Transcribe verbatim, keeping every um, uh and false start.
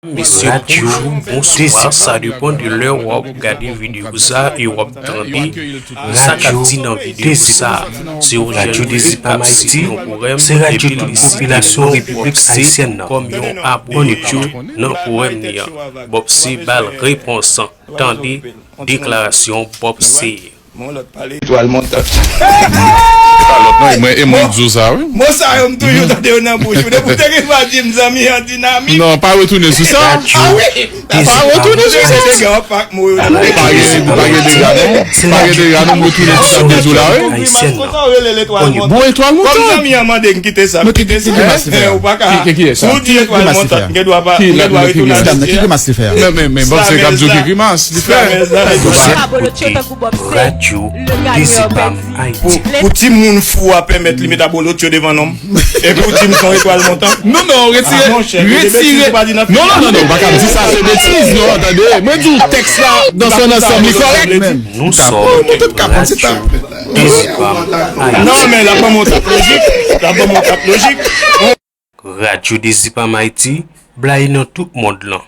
Mesye, bonjou, bonswa, sa depann de lè w ap gade videyo sa e w ap tande sa k ap di nan videyo sa. Se yon jèn fi k ap site yon powèm epi li site non Bob C kòm yon abone nan powèm li an. Bob C ba l repons an. Tande deklarasyon Bob C. Etwal montan. Pa lòt non, e mwen, e mwen k di w sa, wi. Mo sa yo, m toujou tande yo nan bouch ou. Depi w te gen pa di m zanmi an dinamik. Non, pa retounen sou sa. Ah wi. Pa retounen sou sa. Nèg yo pa k mo yo nan bouch. Pa gen, pa gen dega non. Pa gen dega non, m retounen sou sa m te di w la, wi. Grimas konsa w rele l etwal montan. Bon, etwal montan. Kòm zanmi an mande m kite sa, m kite sa. Ou pa ka. Ou di etwal montan, m gen dwa pa, m gen dwa retounen. Ki grimas li fè a? Men, men, men, bon, se k ap di w ki grimas li fè. Radyo Dezi Pam Ayiti. Pou, pou timoun fou a pèmèt li met abolotcho devan non m. Epi w di m se yon etwal montan. Non, non, retire, retire. Non, non, non, non, ou pa ka di sa, se betiz, non, tande. Mwen di w tèks la, dans son ensemble, li kòrèk. Nous sommes Radyo Dezi Pam Ayiti. Non, men l ap ban m yon tap lojik. L ap ban m yon tap lojik. Radyo Dezi Pam Ayiti, blayi nan tout mond lan.